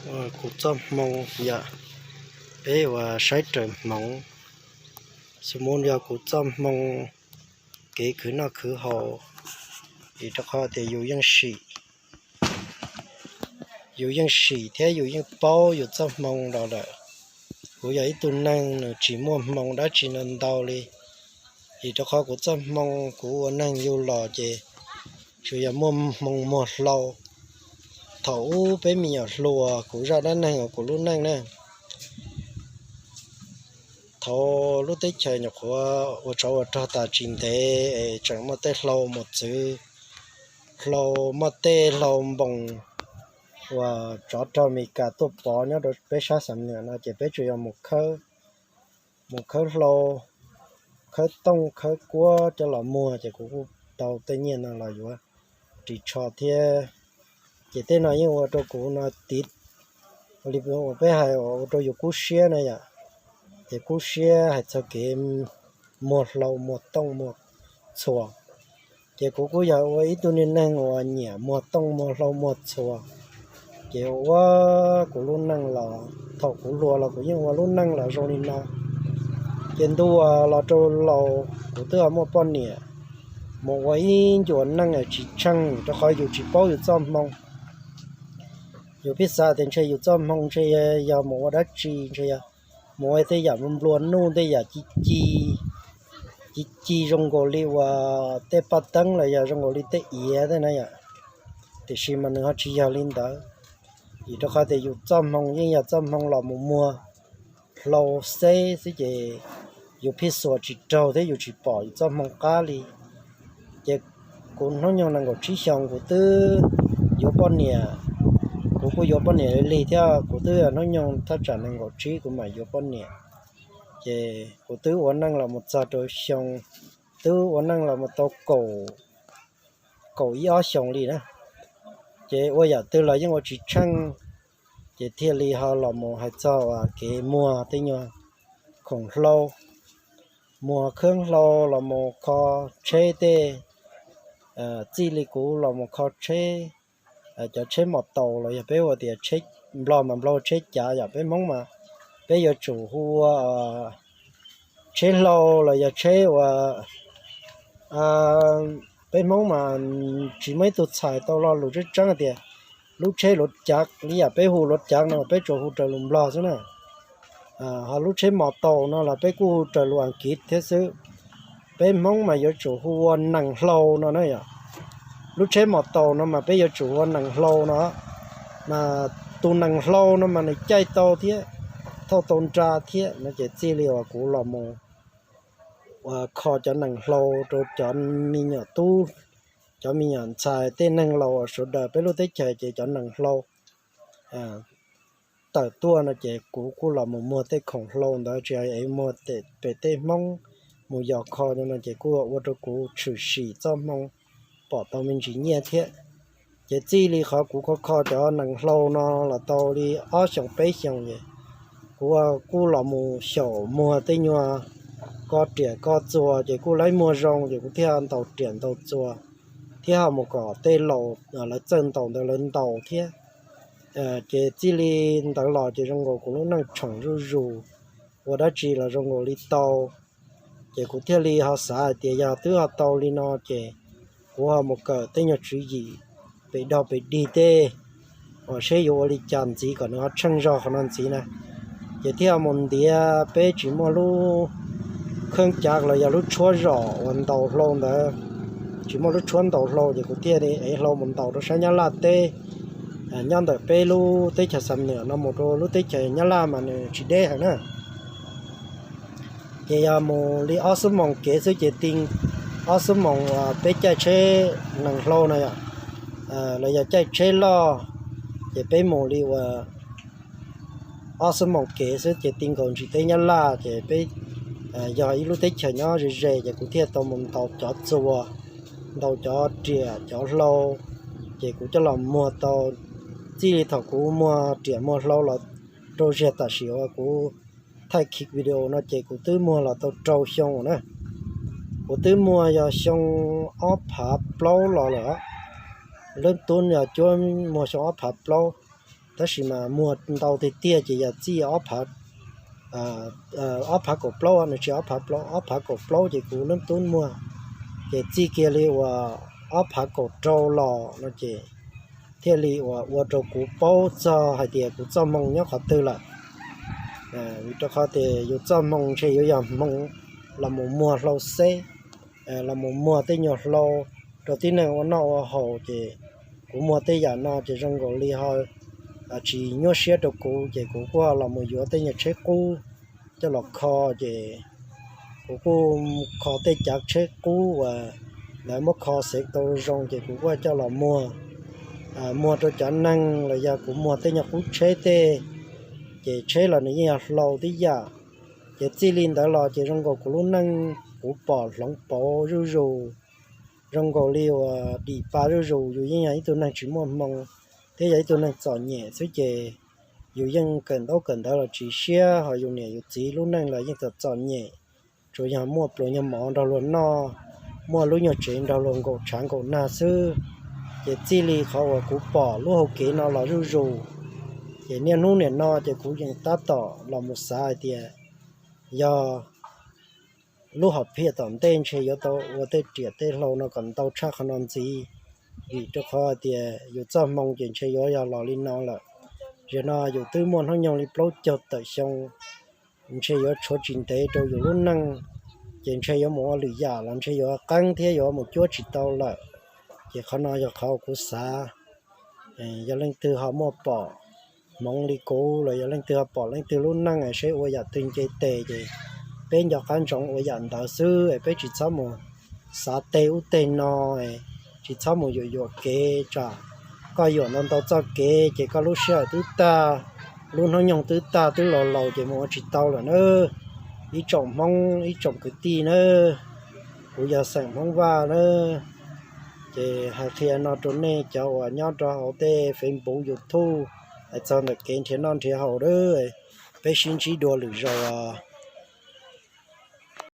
Kuv txoj hmoo yom, peb ua saib raws hmoov. Xws li yog kuv txoj hmoo kev khwv noj khwv haus, vim rau qhov tias yus yeej sim, yus yeej sim thiab yus yeej paub yus txoj hmoo los lawm. Kuv yog ib tug neeg nws tsis muaj hmoo dab tsi no ntau li, vim rau qhov kuv txoj hmoo kuv ua neeg yug los ces tsuas yog muaj hmoo muag hlau. Thaum ub peb me nyuam hluas kuv zaj dab neeg uas kuv lub neej na, thaum lub teb chaws nyuam qhuav ua tsov ua rog tas tsis ntev es tseem muaj tej hlau mus txwv, hlau, muaj tej hlau npoos uas tsov rog Amelikas tuaj pov nyob rau peb sab Xam Nuam no ces peb tsuas yog mus khawb, mus khawb hlau, khawb tooj khawb kuab coj los muag ces kuv kuj tau tej nyiaj no los yuav ris tsho thiab. Ces tej no yeej ua rau kuv no tiv, ua li uas peb hais ua rau yus kub siab na yom, ces kub siab hais txog kev muag hlau muag tooj muag txhuas. Ces kuv kuj yog ua ib tug niag neeg uas nyiam muag tooj muag hlau muag txhuas. Ces ua kuv lub neej los thaum kuv hluas los kuv yeej ua lub neej los zoo li no. Ces ntu uas los rau laus kuv twb muaj poj niam, mus ua ib ncua neej tsis tsheej rau qhov yus tsis paub yus txoj hmoo. Yus pheej xav tias ntshe yus txoj hmoo ntshe yog mus ua dab tsi, ntshe yog mus ua tej yam nplua nuj tej yam ci ci, ci ci zoo nkaus li uas tej paj teeb los yog zoo nkaus li tej iav tej na yom. Tiam sis mas nws ho tsis yog li ntawd, vim rau qhov tias yus txoj hmoo yeej yog txoj hmoo los mus muag hlau xeb xwb ces yus pheej xuas tsis raug thiab yus tsis pom yus txoj hmoo qab li. Ces kuv hnub nyoog nees nkaum tsib xyoos kuv twb yuav poj niam, kuv kuj yuav poj niam li lig thiab, kuv twb hnub nyoog thaj tsam nees nkaum tsib kuv mam yuav poj niam. Ces kuv twb ua neej los mus txog rau xyoo, twb ua neej los mus tau kaum, kaum ib ob xyoos li na. Ces ua yam twg los yeej ua tsis tsheej, ces thiaj li ho los mus hais txog kev muag tej nyuag khoom hlau, muag khab hlau los mus kho tsheb tej, txij li kuv los mus kho tsheb, cov tsheb mos taus los yog peb hu tias tsheb, Nplog mas Nplog tsheb cav yom, peb Hmoob mas peb yuav tsum hu ua tsheb hlau los yog tsheb uas, peb Hmoob mas tsis muaj ib tug txhais tau lo lus tseeb tseeb tias lub tsheb luav cav li yam peb hu luav cav no peb tsuas hu raws lus Nplog xwb na. Ho lub tsheb mos taus no los peb kuj hu raws lus Askiv thiab xwb. Peb Hmoob mas yuav tsum hu ua nees hlau no na yom. Lub tsheb mos taus no mas peb yuav tsum hu ua nees hlau no, mas tus nees hlau no mas nws caij tau thiab, thauj tau nra thiab no ces txij li uas kuv los mus ua kho cov nees hlau rau cov me nyuam tub, cov me nyuam ntxhais tej neeg laus sawv daws peb lub teb chaws ces cov nees hlau tawm tuaj no ces kuv kuj los mus muag tej khoom hlau ntawd tsis hais es muag pem tej Hmoob mus yos kho no ces kuj ua rau kuv tshwm sim txoj hmoo pom tau me ntsis nyiaj thiab. Ces txij li qhov kuv kho kho cov nees hlau no los tau li ob xyoos peb xyoos ces kuv kuj los mus xyaum muag tej nyuag ko riam ko txuas ces kuj laib muag zoo ces kuv thiaj ntaus riam ntaus txuas thiab ho mus kom tej laus lawv txawj ntaus ntawd lawv ntaus thiab. Ces txij li ntawd los ces zoo nkaus kuv lub neej tshoom zuj zus, ua dab tsi los zoo nkaus li tau. Ces kuv thiaj li ho xav hais tias yog twb ho tau li no ces kuv ho mus kawm tej nyuag tswv yim pem dog pem dig tej uas seb yuav ua li cas ntxiv kom nws ho tsheej zog qhov no ntxiv na. Ces thiaj mus ntiav peb tsis muaj lub kheeb cav los yog lub tshuab zom uas ntaus hlau ntawd, tsis muaj lub tshuab ntaus hlau ces kuv thiaj li ev hlau mus ntaus rau sab Nyab Laj teb. Nyob ntawm peb lub teb chaws Xam Nuam no mus rau lub teb chaws Nyab Laj mas nws tsis deb heev na. Ces yog mus li ob xuab moos kev xwb ces ti, ob xuab moos uas peb caij tsheb nees hlau no yom, los yog caij tsheb loj, ces peb mus li uas ob xuab moos kev xwb ces ti nkaus ntsis teb Nyab Laj ces peb yog ib lub teb chaws nyob ze ze ces kuv thiaj tau mus ntaus cov txuas, ntaus cov riam cov hlau, ces kuv coj los muag tau. Txij li thaum kuv muag riam muag hlau los rau ziag tam sim uas kuv thaij kiv video no ces kuv twb muag los tau rau xyoo na. Kuv twb muag yog xyoo ob phav plaub los lawm, lub tub yog cuab muag xyoo ob phav plaub. Tab sis mas muag ntau tiag tiag ces yog txij ob phav kaum plaub, nws tsis ob phav plaub, ob phav kaum plaub ces kuv lub tub muag, ces txij kiag li uas ob phav kaum rau los no ces thiaj li uas ua rau kuv paub txog hais tias kuv txoj hmoo nyob qhov twg lawm. Vim rau qhov tias yus txoj hmoo ntshe yuav yog hmoo los mus muag hlau xeb, los mus muag tej nyuag hlau rau tib neeg ua noj ua haus, ces kuv muag tej yam no ces zoo nkaus li ho tsis nyuaj siab rau kuv, ces kuv kuj los mus yuav tej nyuag tsheb qub coj los kho, ces kuv kuj kho tej cav tsheb qub uas lawv muab kho xev tau zoo, ces kuv kuj coj los muag, muag rau cov neeg los yog kuv muag tej nyuag qub tsheb tej, ces tsheb los nws yeej yog hlau tib yam. Ces txij li ntawd los ces zoo nkaus kuv lub neej kuv pom hloov pauv zuj zus, zoo nkaus li uas dim pa zuj zus, yus yeej yog ib tug neeg tsis muaj hmoo thiab yog ib tug neeg txom nyem xwb, ces yus yeej kawm ntaub kawm ntawv los tsis siab, ho yus niam yus txiv lub neej los yeej txom txom nyem, tsuas yog muaj pluas nyuag mov nrog luag noj, muaj lub nyuag tsev nrog luag nkaum tshav nkaum nag xwb. Ces txij li qhov uas kuv pom lub hau kev no los zuj zus, ces niaj hnub nim no ces kuv yeej tab tom los mus xav hais tias yog lub hom phiaj tom ntej ntshe yuav tau ua tej riam tej hlau no kom ntau tshaj qhov no ntxiv, vim rau qhov hais tias yus txoj hmoo ces ntshe yuav yog los li no lawm. Zaum no yus twb muaj hnub nyoog li plaub caug tawm xyoo, ntshe yuav tshuav tsis ntev rau yus lub neej, ces ntshe yuav mus ua lwm yam los ntshe yuav qeeb thiab yuav mus cuab tsis tau lawm. Ces qhov no yog qhov kuv xav. Yog leej twg ho muaj pom hmoov li kuv los yog leej twg ho pom leej twg lub neej seb ua yam twg nce tes ces peb nco qab ntsoov ua yam ntawd xwb, peb tsis txhob mus xav tej ub tej no, tsis txhob mus yuam yuam kev, tsam koj yuam ntau ntau txoj kev ces koj lub sij hawm twb tag, lub hnub nyoog twb tag twb laus laus ces mus ua tsis tau lawm nawb. Ib tsoom Hmoob ib tsoom kwv tij nawb, kuv yog xeem Hmoob Vaj nawb, ces hais qhia no rau nej cov uas nyob rau hauv tej Facebook, YouTube, hais txog ntawm kev nrhiav noj nrhiav haus, peb sib ntsib dua lwm zaus os.